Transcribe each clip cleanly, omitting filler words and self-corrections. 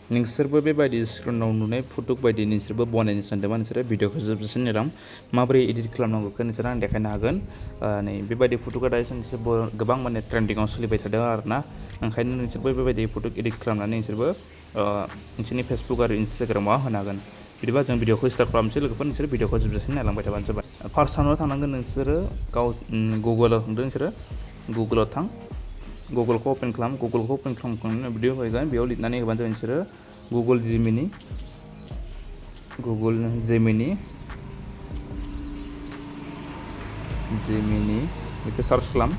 नोंसोरबो बेबायदि स्क्रिनाव नुनाय फटक बायदि नोंसोरबो बनायनो सानदोंबा नोंसोरो भिडिअखौ जोबजासिम नायलां माबोरै एडिट खालामनांगौ नोंसोर आं देखायनो हागोन नै बेबायदि फटकआ दायो नोंसोरबो गोबां माने ट्रेन्डिंआव सोलिबाय थादों आरोना ओंखायनो नोंसोरबो बेबायदि फटक एडिट खालामनानै नोंसोरबो नोंसोरनि फेसबुक आरो इन्सटाग्रामाव होनो हागोन बिदिबा जों भिडिअखौ स्टार्ट खालामनोसै लोगोफोर नोंसोर भिडिअखौ जोबजासिम नायलांबाय थाबानो जाबाय फार्स्टआवनो थांनांगोन नोंसोरो गाव गुगोलाव थांदों नोंसोरो गुगोलाव थां गुगोलखौ अपेन खालाम गुगोलखौ अपेन खालामखांनानै भिडिअ फैगोन बेयाव लिरनानै होबानो जाबाय नोंसोरो गुगोल जेमिनि बेखौ सार्च खालाम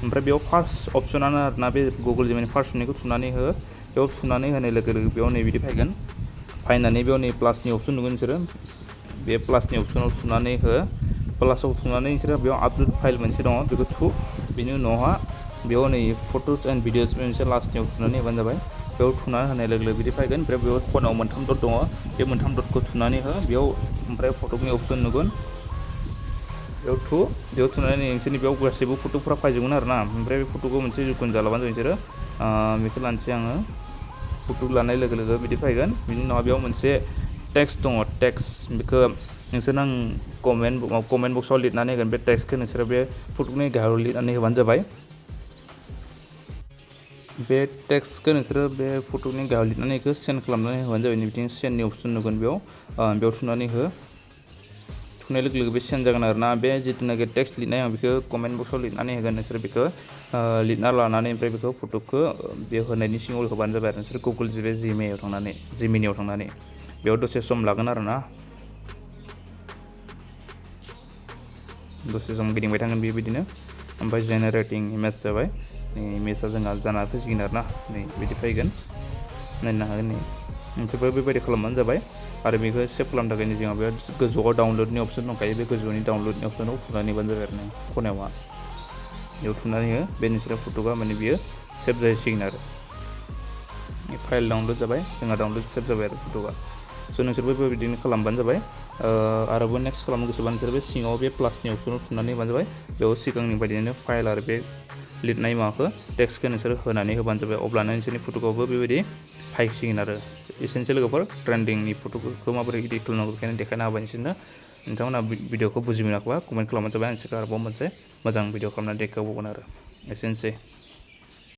ओमफ्राय बेयाव फार्स्ट अपसनानो आरोना बे गुगोल जेमिनि फार्स्ट होननायखौ थुनानै हो बेयाव थुनानै होनाय लोगो लोगो बेयाव नै बिदि फैगोन फायनानै बेयाव नै प्लासनि अपसन नुगोन नोंसोरो बे प्लासनि अपसनाव थुनानै हो प्लासाव थुनानै नोंसोरो बेयाव आपल'ड फाइल मोनसे दङ बेखौ थु बेनि उनावहा बेयाव नै फट'स एन्ड भिडिअस मोनसे लास्टनियाव थुनानै होबानो जाबाय बेयाव थुनानै होनाय लोगो लोगो बिदि फैगोन ओमफ्राय बेयाव खनाव मोनथाम डट दङ बे मोनथाम डटखौ थुनानै हो बेयाव ओमफ्राय फटकनि अपसन नुगोन बेयाव थुनानै नोंसोरनि बेयाव गासैबो फटकफ्रा फैजोबगोन आरोना ओमफ्राय बे फटकखौ मोनसे जिखुनु जालाबानो जाबाय नोंसोरो बेखौ लानोसै आङो फटक लानाय लोगो लोगो बिदि फैगोन बिनि उनाव बेयाव मोनसे टेक्स्ट दङ टेक्स्ट बेखौ नोंसोर आं कमेन्ट बक्सआव लिरनानै होगोन बे टेक्स्टखौ नोंसोरो बे फटकनि गाहायाव लिरनानै होबानो जाबाय बे टेक्स्टखौ नोंसोरो बे फटकनि गाहायाव लिरनानै बेखौ सेन्ड खालामनानै होबानो जाबाय बिदिनो सेन्डनि अपसन नुगोन बेयाव थुनानै हो थुनाय लोगो लोगो बे सेन्ड जागोन आरोना बे जिथुनाखि टेक्स्ट लिरनाय आं बेखौ कमेन्ट बक्सआव लिरनानै होगोन नोंसोर बेखौ लिरना लानानै ओमफ्राय बेखौ फटकखौ बे होनायनि सिङाव होबानो जाबाय आरो नोंसोर गुगोल जेमिनियाव थांनानै बेयाव दसे सम लागोन आरोना दसे सम गिदिंबाय थागोन बेबायदिनो ओमफ्राय जेनेरेटिं इमेज जाबाय नै इमेजआ जोंहा जाना फैसिगोन आरोना नै बिदि फैगोन नायनो हागोन नै नोंसोरबो बेबायदि खालामबानो जाबाय आरो बेखौ सेभ खालामनो थाखाय जोंहा बे गोजौआव डाउनलडनि अपसन दंखायो बे गोजौनि डाउनलडनि अपसनाव थुनानै होबानो जाबाय आरो खनायावहा बेयाव थुनानै हो बे नोंसोरा फटकआ माने बियो सेभ जासिगोन आरो फाइल डाउनलड जाबाय जोंहा डाउनलड सेभ जाबाय आरो फटकआ स' नोंसोरबो बेबायदिनो खालामबानो जाबाय आरोबाव नेक्स्ट खालामनो गोसोबा नोंसोर बे सिङाव बे प्लासनि अपसनाव थुनानै होबानो जाबाय बेयाव सिगांनि बायदिनो फाइल आरो बे लिरनाय माबाखौ टेक्स्टखौ नोंसोर होनानै होबानो जाबाय अब्लानो नोंसोरनि फटकआवबो बेबायदि फैसिगोन आरो एसेनोसै लोगोफोर ट्रेन्डिंनि फटकखौ माबोरै एडिट खालामनांगौ बेखायनो देखायनो हाबाय नोंसोरनो नोंथांमोना भिडिअखौ बुजि मोनाखैबा कमेन्ट खालामबानो जाबाय नोंसोरखौ आरोबाव मोनसे मोजां भिडिअ खालामनानै देखायबावगोन आरो एसेनोसै